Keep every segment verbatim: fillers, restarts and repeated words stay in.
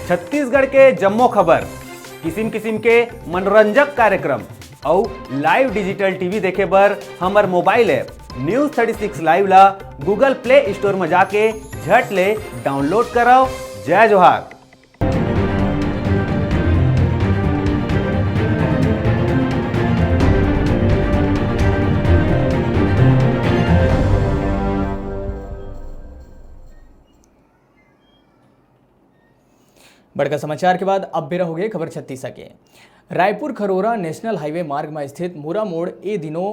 छत्तीसगढ़ के जम्मो खबर, किसिम किसिम के मनोरंजक कार्यक्रम अउ live digital T V देखे बर हमर mobile app News thirty six Live ला Google Play Store म जाके झट ले download करव। जय जोहार। बड़का समाचार के बाद अब बेरा हो गए खबर छत्तीसा के। रायपुर खरोरा नेशनल हाईवे मार्ग म स्थित मुरा मोड़ ए दिनों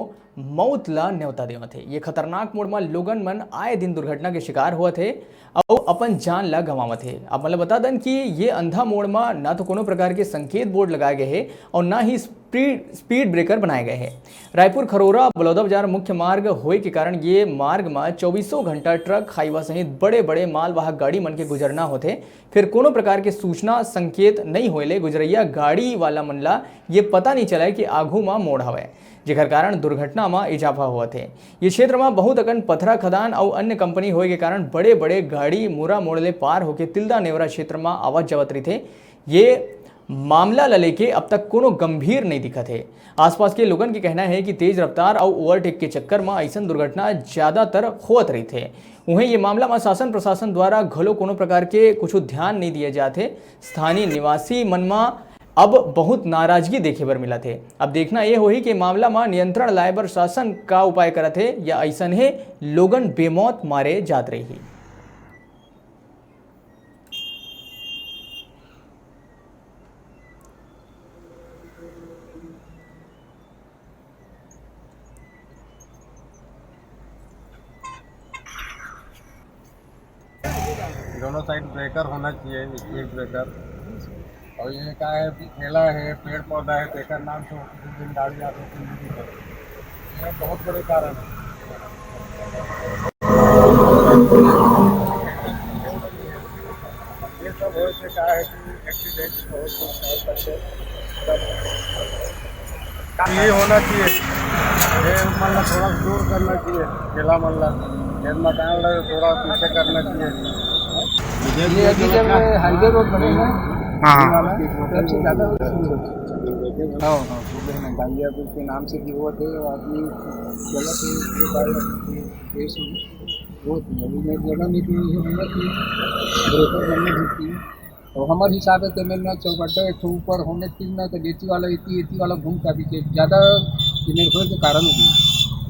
मौत ला न्योता देवत हे। ये खतरनाक मोड़ म लोगन मन आए दिन दुर्घटना के शिकार होवत हे अउ अपन जान ला गंवावत हे। आप मन ला बता दन कि ये अंधा मोड़ म ना तो कोनो प्रकार के संकेत बोर्ड लगाए गए हे अउ ना ही स्पीड, स्पीड ब्रेकर बनाए गए हे। रायपुर खरोरा बलौदा बाजार मुख्य मार्ग होए के कारण ये मार्ग म चौबीसों घंटा ट्रक, हाईवा सहित बड़े-बड़े मालवाहक गाड़ी मन के गुजरना होथे। फिर कोनो प्रकार के सूचना संकेत नइ होए ले गुजरइया गाड़ी वाला मन ला ये पता नइ चलय कि आघू म मोड़ हवय, जेकर कारण दुर्घटना म इजाफा होवत हे। ये क्षेत्र म बहुत अकन पथरा खदान अउ अन्य कंपनी होए के कारण बड़े-बड़े गाड़ी मुरा मोड़ ले पार होके तिल्दा नेवरा क्षेत्र म आवत जावत रहिथे। ये मामला ल लेके अब तक कोनो गंभीर नइ दिखत हे। आसपास के लोगन के कहना हे कि तेज रफ्तार अउ ओवरटेक के चक्कर म अइसन दुर्घटना ज्यादातर होवत रहिथे। उहें, ये मामला म शासन प्रशासन द्वारा घलो कोनो प्रकार के कुछु ध्यान नइ दिए जात हे। स्थानीय निवासी मन म अब बहुत नाराजगी देखे बर मिलत हे। अब देखना ये होही कि मामला म नियंत्रण लाए बर शासन का उपाय करत हे या अइसनहे लोगन बेमौत मारे जात रही। दोनों साइड ब्रेकर होना चाहिए, स्पीड ब्रेकर। और ये क्या है कि ठेला है, पेड़ पौधा है, तो एकर नाम से दो तीन गाड़ी आते हैं, ये बहुत बड़े कारण है। ये सब होए से का है कि एक्सीडेंट बहुत कुछ हो सकते हैं। ये होना चाहिए, ये मतलब थोड़ा दूर करना चाहिए, ठेला मतलब, ये मकान लगे थोड़ा पीछे करना चाहिए। ये अभी जब हाईवे रोड बनेगा, हाँ, ये हाँ। वाला, तब से ज़्यादा हो रहा है। हाँ, हाँ, वो भी है ना, गांजा के नाम से भी हुआ थे, आदमी गलत है, ये बात है, ये सुन, वो तो अभी मैं बोला नहीं कि ये होना चाहिए, ब्रेकर बनने भी चाहिए। और हमारे हिसाब से तेमेल में चौकट्टा एक ठो ऊपर होने तीन ना तो लेती वाला, इतनी, इतनी वाला घूमता भी के ज़्यादा ये निर्भर के कारण होगी।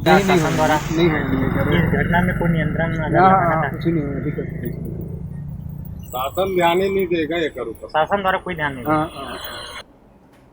नहीं, नहीं शासन होगी, द्वारा नहीं होगी, नहीं होगी। इस घटना में कोई नियंत्रण अगर ना, लगाना हाँ, था? कुछ नहीं होगा, दिक्कत नहीं। शासन ध्यान ही नहीं देगा एकर ऊपर। शासन द्वारा कोई ध्यान नहीं हाँ, देगा। हाँ।